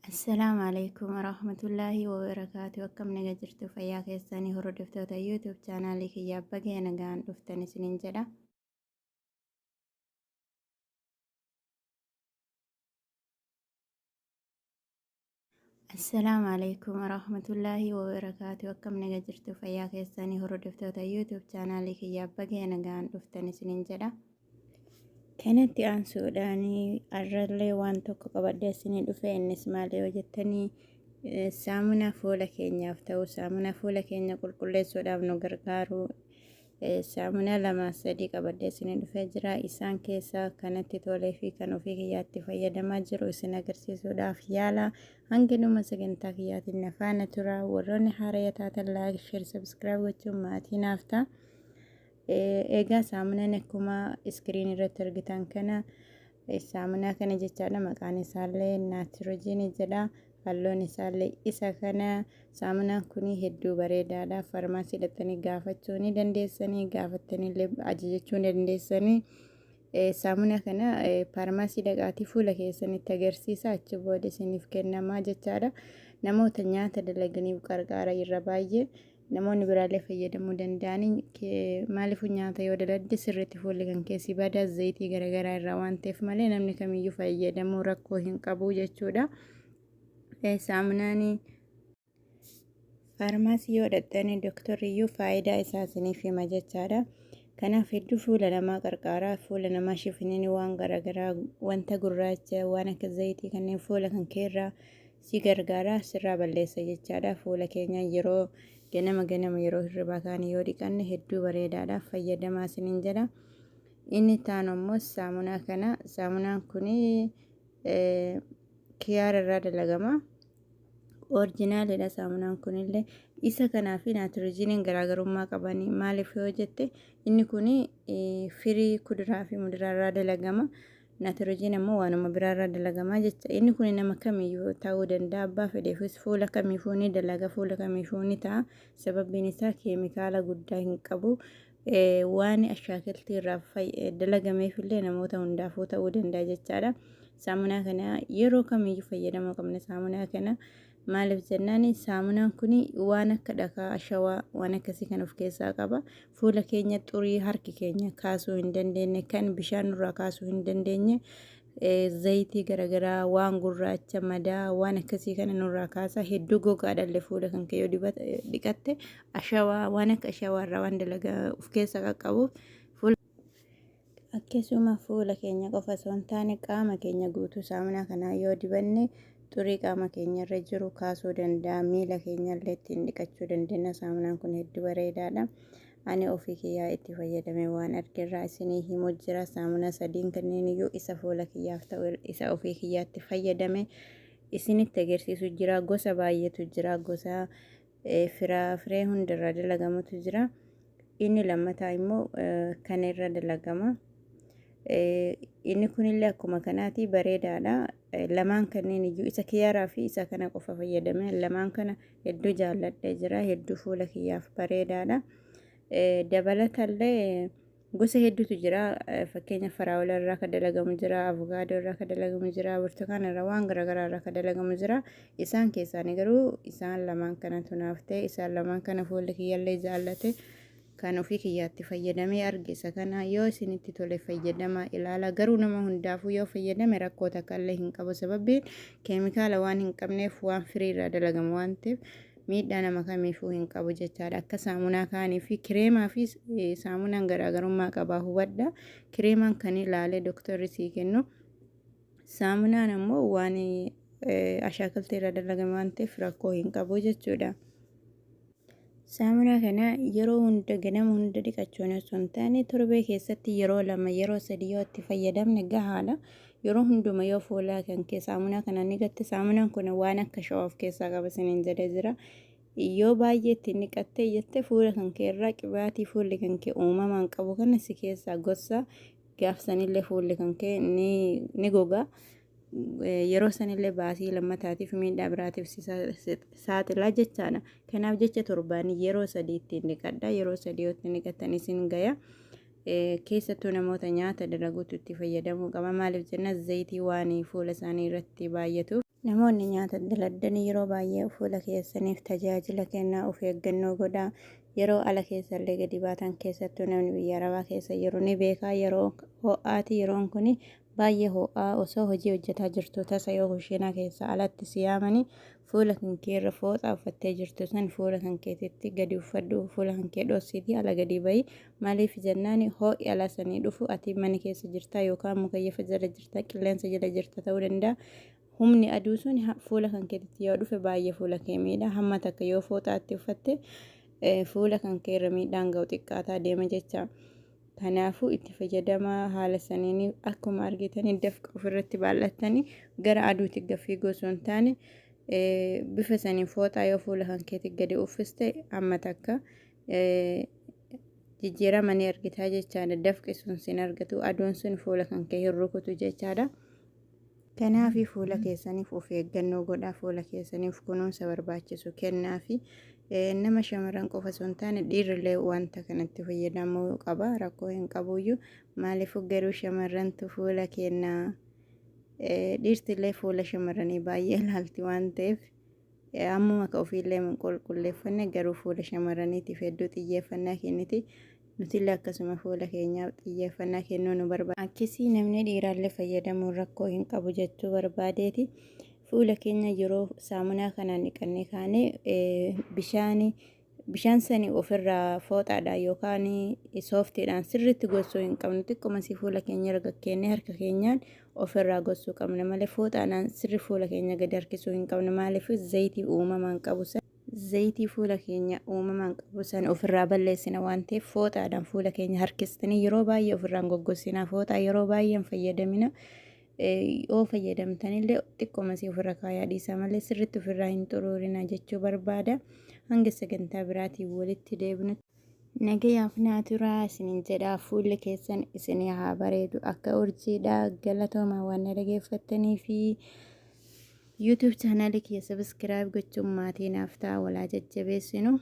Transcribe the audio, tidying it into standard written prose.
Assalaamu alaikum warahmatullaahi wabarakaatu. Akkam naga jirtu fayyaa keessanii hordoftoota YouTube chaanaalii kiyyaa baga nagaan dhuftan isiniin jedha. Assalaamu alaikum warahmatullaahi wabarakaatu. Akkam naga jirtu fayyaa keessanii hordoftoota YouTube chaanaalii kiyyaa baga nagaan dhuftan isiniin jedha. Kanatti aansuudhaan arrallee waan tokko qabadhee isinii dhufe innis maal yoo jettanii saamunaa fuula keenyaaf ta'u saamunaa fuula keenya qulqulleessuudhaaf nu gargaaru saamunaa lama sadii qabadhee isinii dhufee jira. Isaan keessaa kanatti tolee fi kan ofii kiyyaatti fayyadamaa jiru isin agarsiisuudhaaf yaala. Hanga dhuma sagantaa kiyyaatiin na faana tura. Warroonni haaraya taatan like, share, subscribe gochuun maatii naaf ta'a. Egaa saamunaan akkuma iskiriin irratti argitan kana saamunaa kana jechaadha. Maqaan isaallee naatiroojiinii jedha. Halluun isaallee isa kana. Saamunaan kun hedduu bareedaadha. Farmaasii dhaqxanii gaafachuu ni dandeessanii, gaafattanillee ajajachuu ni dandeessanii. Saamunaa kana faarmaasii dhaqaatii fuula keessanitti agarsiisa achi booda isiniif kennamaa jechaadha. Namoota nyaata dalaganiif qarqaara irra baay'ee. Namoonni biraallee fayyadamuu danda'anii maaliifuu nyaata yoo daladde sirriitti fuulli kan keessi bada zayitii garaagaraa irraa waan ta'eef malee namni kamiyyuu fayyadamuu rakkoo hin qabu jechuudha. Saamunaan faarmaasii yoo dhaqxanii dooktorri iyyuu faayidaa isaa isiniif hima jechaadha. Kanaaf hedduu fuula namaa qarqaaraa fuula namaa shifiniin waan garaagaraa wanta gurraacha waan akka zayitii kanneen fuula kan keerraa si gargaara sirraa balleessa jechaadha. Fuula keenya yeroo ganama ganama yeroo hirribaa kaane yoo dhiqanne hedduu bareedaadha. Fayyadamaa isiniin jedha. Inni taanu immoo saamunaa kana. Saamunaan kun kiyaara irraa dalagama. Orijinaalidha saamunaan kunillee. Isa kanaa fi naatiroojiiniin garaagarummaa qabanii maaliif yoo jette inni kun firii kuduraa fi muduraa irraa dalagama. Naatiroojiin ammoo waanuma biraa irraa dalagamaa jecha. Inni kun nama kamiyyuu ta'uu danda'a. Abbaa fedheefis fuula kamiifuu ni dalaga, fuula kamiifuu ni ta'a. Sababbiin isaa keemikaala guddaa hin qabu. Waan ashaakiltii irraa dalagameef illee namoota hundaafuu ta'uu danda'a jechaadha. Saamunaa kana yeroo kamiyyuu fayyadamuu qabna. Saamunaa kana maaliif jennaan saamunaan kun waan akka dhakaa ashawaa waan akkasii kan of keessaa qaba. Fuula keenya xurii harki keenya kaasuu hin dandeenye kan bishaan nurraa kaasuu hin dandeenye zayitii garaagaraa waan gurraacha madaa waan akkasii kana nurraa kaasa hedduu gogaadhallee fuula kan kee yoo dhiqatte ashawaa waan akka ashawaa irraa waan dalagaa of keessaa qaqqabuuf fuula Akkasuma fuula keenya qofa osoo hin taane qaama keenya guutuu saamunaa kanaa yoo dibanne xurii qaama keenya irra jiru kaasuu danda'a. Miila keenya illee ittiin dhiqachuu dandeenya. Saamunaan kun hedduu bareedaadha. Ani ofii kiyyaa itti fayyadame waan argerraa isinii himu jira. Saamunaa sadiin kanneen iyyuu isa fuula kiyyaaf ta'u isa ofii kiyyaatti fayyadame isinitti agarsiisu jira. Gosa baay'eetu jira. Gosa firaafiree hundarraa dalagamutu jira. Inni lammataa immoo kana irra dalagama. Inni kunillee akkuma kanaati bareedaadha. Lamaan kanneen iyyuu isa kiyaaraa fi isa kana qofa fayyadame lamaan kana hedduu jaalladhee jira. Hedduu fuula kiyyaaf bareedaadha. Dabalatallee gosa hedduutu jira. Fakkeenya faraawula irraa kan dalagamu jira, avukaadoo irraa kan dalagamu jira, burtukaana irraa waan garaagaraa irraa kan dalagamu jira. Isaan keessaanii garuu isaan lamaan kanatu naaf ta'e isaan lamaan kana fuulli kiyyallee jaallate kan ofii kiyyaatti fayyadamee arge isa kana yoo isinitti tole fayyadama ilaala garuu nama hundaafuu yoo fayyadame rakkoo takka illee hin qabu sababbiin keemikaala waan hin qabneef waan firii irraa dalagamu waan ta'eef miidhaa nama kamiifuu hin qabu jechaadha. Akka saamunaa kaanii fi kireemaa fi saamunaan garaagarummaa qabaa hubadha. Kireemaan kan ilaalee doktorri sii kennu. Saamunaan ammoo waan ashaakaltee irraa dalagame waan ta'eef rakkoo hin qabu jechuudha. Saamunaa kana yeroo hunda ganama hunda dhiqachuun osoo hin taane torbee keessatti yeroo lama yeroo sadi yoo itti fayyadamne gahaadha. Yeroo hunduma yoo fuula kan kee saamunaa kana ni gatte saamunaan kun waan akka shawaa of keessaa qaba isiniin jedhee jira. Yoo baay'ee ittiin dhiqattee jette fuula kan kee irraa qibaatii fuulli kan kee uumamaan qabu kana si keessaa gossa gaafsanillee fuulli kan kee ni goga. Yeroo sanillee baasii lammataatiif miidhaa biraatiif si saaxilaa jechaadha. Kanaaf jecha torbaan yeroo sadii ittiin dhiqadha. Yeroo sadii yoo ittiin dhiqattan isin gaya. Keessattuu namoota nyaata dalaguutu itti fayyadamuu qaba. Maaliif jenna zayitii waan fuula isaanii irratti baay'atuuf. Namoonni nyaata daladdanii yeroo baay'ee fuula keessaniif tajaajila kennaa, of eeggannoo godhaa. Yeroo ala keessallee gadi baatan, keessattuu namni biyya arabaa keessa jiru ni beekaa, yeroo ho'aati. Yeroon kun baay'ee ho'aa. Osoo hojii hojjetaa jirtu tasa yoo kushiinaa keessa alatti si yaamanii, fuula kan keerra fooxaa uffattee jirtu san fuula kan keetitti gadi uffadhu, fuula kan kee dhossiitii ala gadi bahi. Maaliif jennaan, ho'i ala sanii dhufu, ati mana keessa jirta yookaan mukayyafa jala jirta, qilleensa jala jirta ta'uu danda'a. Humni aduu sun fuula kan keetitti yoo dhufe baay'ee fuula kee miidha. Hamma takka yoo fooxaatti uffatte fuula kan kee irra miidhaan ga'u xiqqaataa deema jecha. Kanaafuu itti fayyadamaa haala saniin. Akkuma argitanii dafqa ofirratti baay'attanii gara aduutti gaffii osoo hin taane, bifa saniin fooxaa yoo fuula kan keetti gadi uffiste hamma takka jijjiirama ni argitaa jechaadha. Dafqi sun sin argatu, aduun sun fuula kan kee hin rukutu jechaadha. Kanaafi fuula keessaniif of eeggannoo godhaa, fuula keessaniif kunuunsa barbaachisu kennaafi. Nama shamarran qofa osoo hin taane dhiirrillee wanta kanatti fayyadamuu qaba, rakkoo hin qabuyyuu. Maaliif garuu shamarrantu fuula kennaa, dhiirtillee fuula shamarranii baay'ee ilaalti waan ta'eef, ammuma akka ofiillee hin qulqulleeffanne garuu fuula shamarraniitiif hedduu xiyyeeffannaa kenniti. Nutillee akkasuma fuula keenyaaf xiyyeeffannaa kennuu nu barbaada. Akkasii namni dhiiraallee fayyadamuun rakkoo hin qabu jechuu barbaadeeti. Fuula keenya yeroo saamunaa kanaan dhiqannee kaanee bishaan sani ofirraa fooxaadhaan yookaan sooftiidhaan sirriitti gogsuu hin qabnu. Xiqquma si fuula keenya irra gakkeenyee harka keenyaan ofirraa gogsuu qabna malee fooxaadhaan sirri fuula keenya gadi harkisuu hin qabnu. Maaliif? Zayitii uumamaan qabu san, zayitii fuula keenya uumamaan qabu san ofirraa balleessina waan ta'eef, fooxaadhaan fuula keenya harkistanii yeroo baay'ee ofirraan goggossinaa. Fooxaa yeroo baay'ee hin fayyadamina. Yoo fayyadamtanillee xiqqooma si ofirra kaayaa dhiisaa malee sirriitti ofirraa hin xuruurina jechuu barbaada. Hanga sagantaa biraatiin walitti deebinu nagayaaf naa turaa isinin jedha. Fuulli keessan isinii haa bareedu akka urjiidha. Galatoomaa waan na dhageeffattanii fi YouTube chaanaalii kiyya subscribe gochuun maatii naaf ta'a, walaa jajjabeessinu.